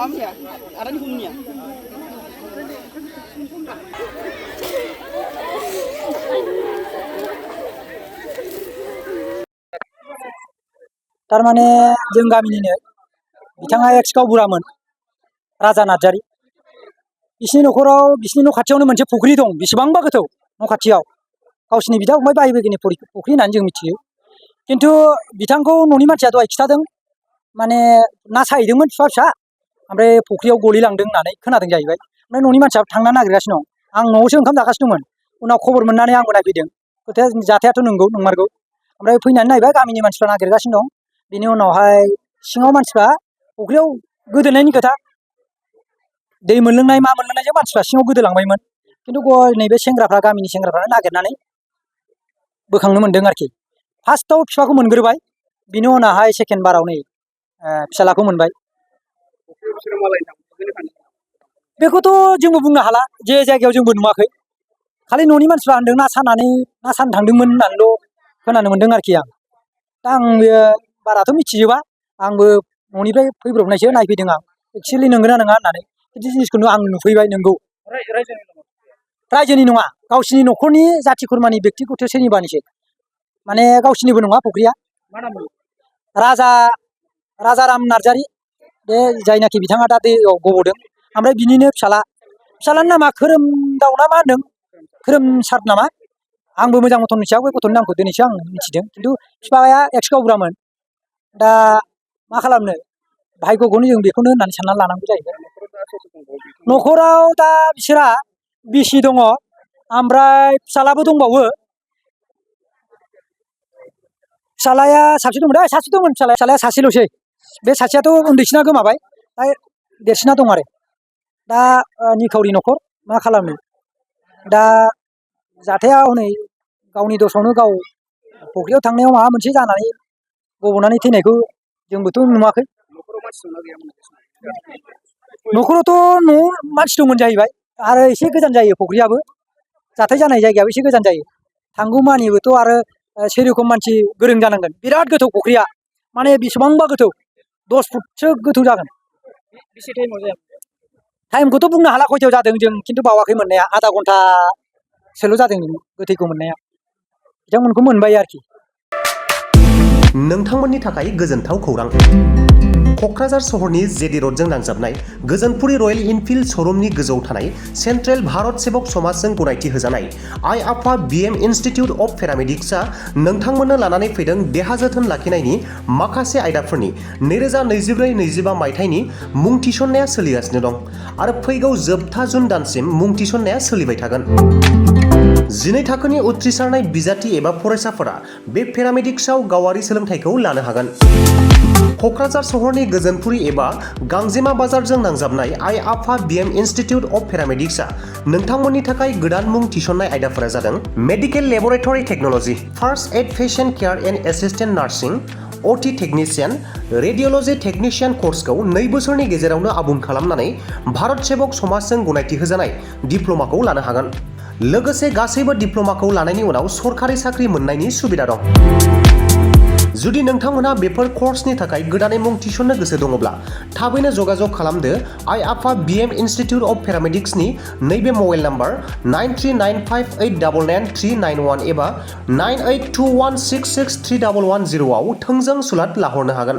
तारमाने जों गामिनिनो बिथाङा एक्स गावबुरामोन राजा नार्जारी बिसिनि न'खराव बिसिनि न' खाथियावनो मोनसे फुख्रि दं बेसेबांबा गोथौ न' खाथियाव गावसिनि बिदा फंबाय बाहाय बाहागिनि फुख्रि होननानै जों मिथियो खिन्थु बिथांखौ न'नि मानसिया दहाय खिथादों माने ना साहैदोंमोन फिसा फिसा ओमफ्राय फुख्रियाव गोलैलांदों होननानै खोनादों जाहैबाय ओमफ्राय न'नि मानसिया थांना नागिरगासिनो दं आं न'आवसो ओंखाम जागासिनो दंमोन उनाव खबर मोननानै आंबो नायफैदों खोथाया जाथायाथ' नंमारगौ ओमफ्राय फैनानै नायबाय गामिनि मानसिफ्रा नागिरगासिनो दं बिनि उनावहाय सिङाव मानसिफ्रा फुख्रियाव गोदोनायनि खोथा दै मोनलोंनाय मा मोनलोंनायजों मानसिफ्रा सिङाव गोदोलांबायमोन खिन्थु नैबे सेंग्राफ्रा गामिनि सेंग्राफ्रा नागिरनानै बोखांनो मोन्दों आरोखि फार्स्टआव बिफाखौ मोनग्रोबाय बिनि उनावहाय सेकेन्ड बाराव नै फिसालाखौ मोनबाय बेखौथ' जोंबो बुंनो हाला जे जायगायाव जोंबो नुवाखै खालि न'नि मानसिफ्रा होनदों ना सानो थांदोंमोन होननानैल' खोनानो मोन्दों आरोखि आं दा आं बाराथ' मिथिजोबा आंबो न'निफ्राय फैब्रबनायसो नायफैदों आं एक्सुवेलि नंगौना नङा होननानै बिदि जिनिसखौनो आं नुफैबाय नंगौ रायजोनि नङा गावसिनि न'खरनि जाथि खुरमानि बेक्तिगत सोरनिबानिसो माने गावसिनिबो नङा फुख्रिया राजाराम नार्जारी बे जायनाखि बिथाङा दा दैयाव गब'दों ओमफ्राय बिनिनो फिसालानि नामा खोरोमदाव ना मा होनदों खोरोमसार नामा आंबो मोजां मथन मिथिया बे गथ'नि नामखौ दिनैसो आं मिथिदों खिन्थु बिफाया एक्स गावबुरामोन दा मा खालामनो भाग्यखौनो जों बेखौनो होननानै साननानै लानांगौ जाहैबाय न'खराव दा बिसोरा बिसि दङ ओमफ्राय फिसालाबो दंबावो फिसालाया सासे दंमोन सासे दंमोन फिसालाया सासेल'सै बे सासेयाथ' उन्दैसिना गोमाबाय दा देरसिना दं आरो दा निखावरि न'खर मा खालामनो दा जाथाया हनै गावनि दसावनो गाव फुख्रियाव थांनायाव माबा मोनसे जानानै गब'नानै थैनायखौ जोंबोथ' नुवाखै न'खरावथ' न'आव मानसि दंमोन जाहैबाय आरो एसे गोजान जायो फुख्रियाबो जाथाय जानाय जायगायाबो एसे गोजान जायो थांगौमानिबोथ' आरो सेरखम मानसि गोरों जानांगोन बिराद गोथौ फुख्रिया माने बेसेबांबा गोथौ 10 फुटसो गोथौ जागोन टाइमखौथ' बुंनो हाला खयथायाव जादों जों खिन्थु बावाखै मोननाया आधा घन्टासोल' जादों गोथैखौ मोननाया बिथांमोनखौ मोनबाय आरोखि नोंथांमोननि थाखाय गोजोनथाव खौरां क'क्राझार सहरनि जेडि रडजों नांजाबनाय गोजोनपुरी रयेल इनफिल्ड श'रुमनि गोजौआव थानाय सेन्ट्रेल भारत सेबक समाजजों गनायथि होजानाय आइ आफा बिएम इनस्टिट्युट अफ पेरामेडिक्सआ नोंथांमोननो लानानै फैदों देहा जोथोन लाखिनायनि माखासे आयदाफोरनि 2024-25 मायथाइनि मुं थिसननाया सोलिगासिनो दं आरो फैगौ जोबथा जुन दानसिम मुं थिसननाया सोलिबाय थागोन 12 थाखोनि उथ्रिसारनाय बिजाथि एबा फरायसाफोरा बे पेरामेडिक्सआव गावारि सोलोंथाइखौ लानो हागोन क'क्राझार सहरनि गोजोनपुरी एबा गांजेमा बाजारजों नांजाबनाय आइ आफा बिएम इनस्टिट्युट अफ पेरामेडिक्सआ नोंथांमोननि थाखाय गोदान मुं थिसननाय आयदाफोरा जादों medical laboratory technology first aid patient care and assistant nursing OT technician radiology technician कर्सखौ 2 बोसोरनि गेजेरावनो आबुं खालामनानै भारत सेबक समाजजों गनायथि होजानाय डिप्ल'माखौ लानो हागोन लोगोसे गासैबो डिप्ल'माखौ लानायनि उनाव सरखारि साख्रि मोननायनि सुबिदा दं जुदि नोंथांमोनहा बेफोर कर्सनि थाखाय गोदानै मुं थिसननो गोसो दङब्ला थाबैनो जगाजग खालामदो आइ आफा बिएम इनस्टिट्युट अफ पेरामेडिक्सनि नैबे मबाइल नाम्बार 9395899391 एबा 9821663110 आव थोंजों सुलाद लाहरनो हागोन